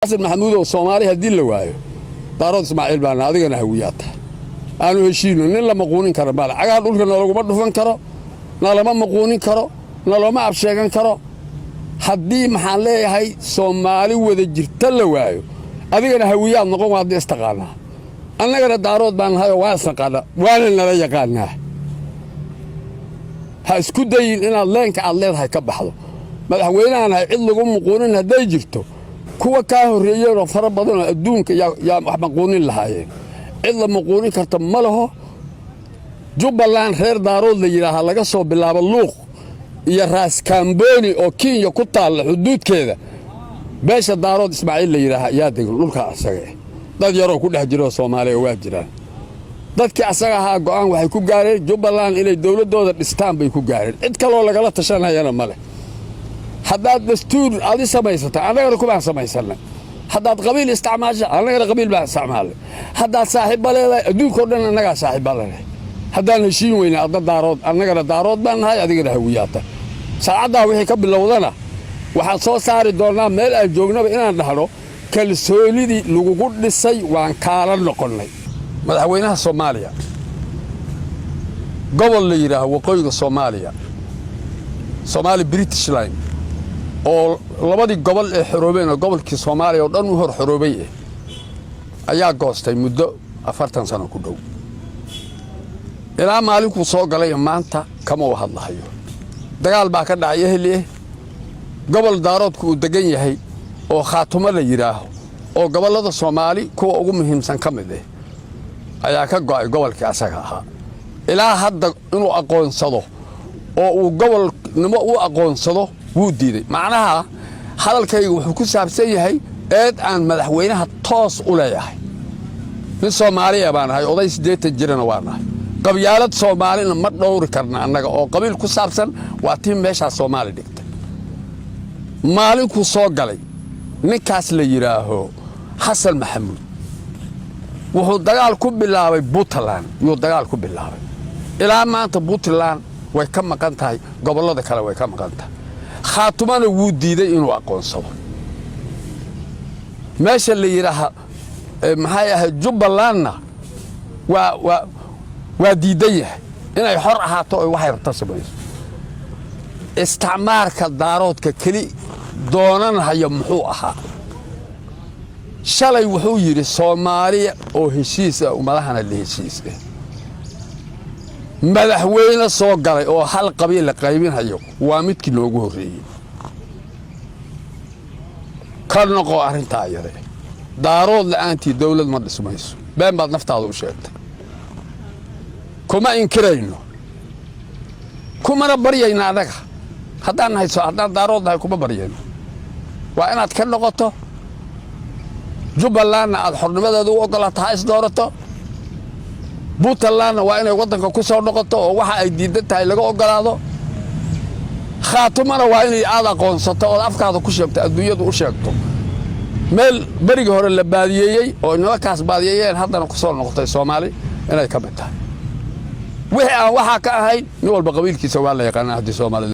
Xasan Maxamuudow, Soomaali haddii la waayo, Daarood Ismaaciil baana, adigana Hawiyaa tahay. Aanu heshiino. Nin la maquunin karo male. Cagaha dhulka nalaguma dhufan karo, nalama maquunin karo, nalooma absheegan karo. Haddii, maxaan leeyahay, Soomaali wada jirta la waayo, adigana Hawiyaad noqon, waa haddii istaqaanaa. Annagana Daarood baan nahayoo waa isnaqaanaa, waana nala yaqaanaa. Ha isku dayin inaad leenka aad leedahay ka baxdo. Madaxweynahan cid lagu muquunin hadday jirto, kuwa kaa horreeyeenoo fara badanoo adduunka yaa wax maquunin lahaayeen. Cid la maquunin karta ma laho. Jubbaland reer Daarood la yidhaahaa, laga soo bilaabo Luuq iyo Raaskaambooni oo Kenya ku taalla xuduudkeeda, beesha Daarood Ismaaciil la yidhaaha yaa degan dhulkaa asaga eh. Dad yaroo ku dhex jiroo Soomaaliya waa jiraan. Dadkii asaga ahaa go'aan waxay ku gaareen Jubbaland inay dowladdooda dhistaan bay ku gaareen. Cid kaloo lagala tashanayana ma leh. Haddaad dastuur adi samaysata, annagana kubaan samaysannay. Haddaad qabiil isticmaasha, annagana qabiil baan isticmaalnay. Haddaad saaxiibba leedahay, adduunkao dhan annagaa saaxiibba leh. Haddaan heshiin weyna, adna Daarood, annagana Daarood baan nahay, adigana Hawiyaata. Saacaddaa wixii ka bilowdana waxaan soo saari doonnaa meel aan joognaba inaan dhahno: kalsoonidii lagugu dhisay waan kaala noqonnay. Madaxweynaha Soomaaliya, gobol la yidhaaho waqooyiga Soomaaliya, Somaali British line, oo labadii gobol ee xoroobeen oo gobolkii Soomaaliya oo dhan u hor xoroobay ayaa goostay muddo 40 sano ku dhow. Ilaa maalinkuu soo galay maanta kama u hadlahayo. Dagaal baa ka dhacay ehli gobol Daaroodku uu degan yahay oo Khaatumo la yidhaaho, oo gobollada Soomaali kuwa ugu muhiimsan ka mid ayaa ka go'ay gobolkii asaga ahaa. Ilaa hadda inuu aqoonsado oo uu gobolnimo u aqoonsado wuu diiday. Macnaha hadalkayga wuxuu ku saabsan yahay eed aan madaxweynaha toos u leeyahay. Nin Soomaaliya baan ahay, oday 80 jirana waa nahay. Qabyaalad Soomaalina ma dhowri karna annaga oo qabiil ku saabsan. Waa tii meeshaas Soomaali dhigtay. Maalinkuu soo galay ninkaas la yidhaaho Xasan Maxamuud, wuxuu dagaal ku bilaabay Puntland yuu dagaal ku bilaabay. Ilaa maanta Puntland way ka maqan tahay, gobollada kale way ka maqan tahay. Khaatumana wuu diiday inuu aqoonsado. Meesha la yidhaaha, maxay ahayd, Jubbalandna waa diidan yahay inay xor ahaato oy waxay rabta samayso. Isticmaarka Daaroodka keli doonanhaya muxuu ahaa? Shalay wuxuu yidhi Soomaaliya oo heshiis ah, ummadahana la heshiis ah. Madaxweyne soo galay oo hal qabiil la qaybinhayo waa midkii noogu horreeyey. Ka noqo arrintaa iyade. Daarood la'aantii dawlad ma dhismayso. Been baad naftaada u sheegtay. Kuma inkirayno, kumana baryayno. Annaga haddaan nahay, haddaan Daarood nahay, kuma baryayno. Waa inaad ka noqoto. Jubbalandna aad xornimadeeda u oggolaato, ha is doorato. Puntlandna waa inay waddanka ku soo noqoto oo waxa ay diidan tahay laga oggolaado. Khaatumana waa inay aad aqoonsato ood afkaada ku sheegto, adduunyadu u sheegto. Meel berigii hore la baadiyeeyey oo nimankaas baadiyeeyeen, haddana ku soo noqotay Soomaali inay ka mid tahay. Wixii aan waxaa ka ahayn, nin walba qabiilkiisa waa la yaqaanaa haddii Soomaalida.